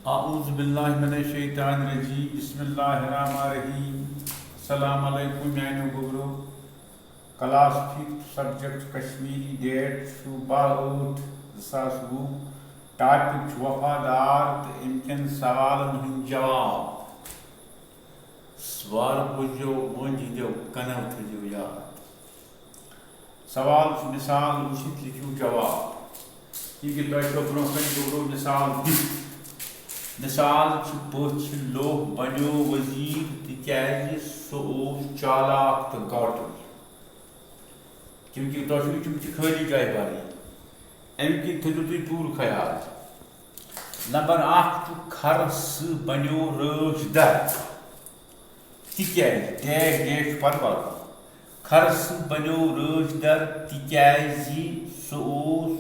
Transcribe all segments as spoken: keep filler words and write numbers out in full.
اعوذ باللہ من الشیطان الرجیم، بسم اللہ الرحمن الرحیم۔ السلام علیکم میانیو گوبرو۔ Class fifth, subject Kashmiri, date چھُ باہ ٲٹھ زٕ ساس وُہ، ٹاپک چھُ وفادار تہٕ اَمہِ کٮ۪ن سوالن ہُنٛد جواب۔ سوال بوٗزِو، مٲنۍ ہٕنٛدیو کنو تھٲیزیو یاد۔ سوال چھُ مثال وٕچھِتھ لیکھِو جواب۔ یہِ کہِ تۄہہِ چھو برونٛہہ کنہِ گوٚبرو مثال دِتھ۔ مثال چھُ پٔژھۍ لوہ بنیو وزیر تِکیازِ سُہ اوس چالاک تہٕ گاٹُل۔ کیونکہ تۄہہِ چھُو تِم چھِ خٲلی جایہِ بَرٕنۍ۔ اَمہِ کِنۍ تھٲیِو تُہۍ پوٗرٕ خیال۔ نمبر اکھ چھُ کھرٕ سٕہہ بنیو رٲچھ در۔ تِکیازِ ڈیش ڈیش چھُ پَتہٕ وَرُن۔ کھرٕ سٕہہ بنیو رٲچھ در تِکیازِ سُہ اوس،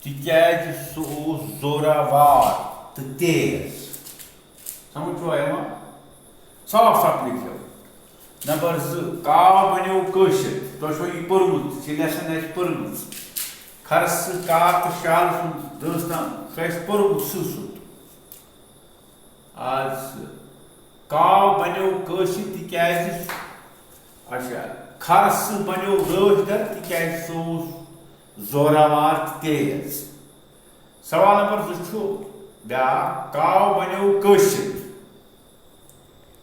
تِکیازِ سُہ اوس زوراوار تہٕ تیز۔ سمجھ چھُوا یِوان؟ صاف صاف لیکھِو۔ نمبر زٕ، کاو بنیو کٲشِر۔ تۄہہِ چھو یہِ پٔرمٕژ، یہِ چھِ لیسن اَسہِ پٔرمٕژ۔ کھرٕ سٕہہ کاو تہٕ شالہٕ سُنٛد دٲستان چھُ اَسہِ پوٚرمُت سٕہہ سُنٛد۔ آز سُہ کاو بنیو کٲشِر تِکیازِ، اچھا، کھرٕ سٕہہ بنیو رٲچھ در تِکیازِ سُہ اوس زوراوار تہٕ تیز۔ سوال نمبر زٕ چھُ بیٛاکھ، کاو بنیو کٲشِر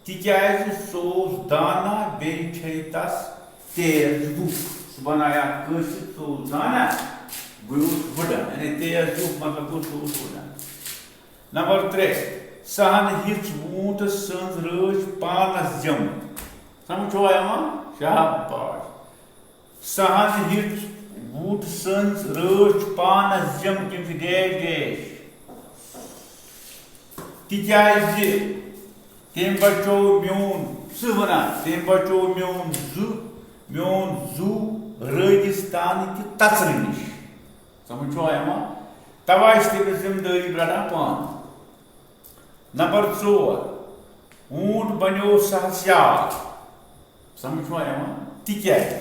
تِکیازِ سُہ اوس دانا، بیٚیہِ چھے تس تیز بُک۔ سُہ بنایاکھ کٲشِر، سُہ اوس دانا، بیٚیہِ اوس وُڈن، یعنی تیز بُک مطلب گوٚو سُہ اوس وُڈن۔ نمبر ترٛےٚ، سہن ہِژ ووٗنٛٹہٕ سٕنٛز رٲچھ پانس جم۔ سمجھ چھوا یِوان؟ شاباش۔ سہن ہِژ ووٗنٛٹہٕ سٕنٛز رٲچھ پانس جم، تِم چھِ ڈیش ڈیش۔ تِکیازِ تٔمۍ بچوو میون، سٕہہ وَنان، تٔمۍ بچوو میون زُو، میون زُو رٲگِستانہٕ کہِ تژرِ نِش۔ سمجھ چھوا یِوان؟ تَوَے چھِ تٔمِس ذمہٕ دٲری رَٹان پانہٕ۔ نمبر ژور، ووٗنٛٹ بنیو سہس یار۔ سمجھ چھوا یِوان؟ تِکیازِ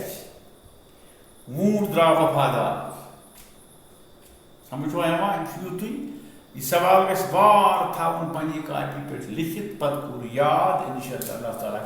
ووٗنٛٹ درٛاو وفادار۔ سمجھ چھوا یِوان؟ یہِ چھُ یُتُے۔ یہِ سوال گژھِ وار تھاوُن پننہِ کاپی پٮ۪ٹھ لیکھِتھ، پتہٕ کوٚر یاد، انشاءاللہ اللہ تعالیٰ کرِ۔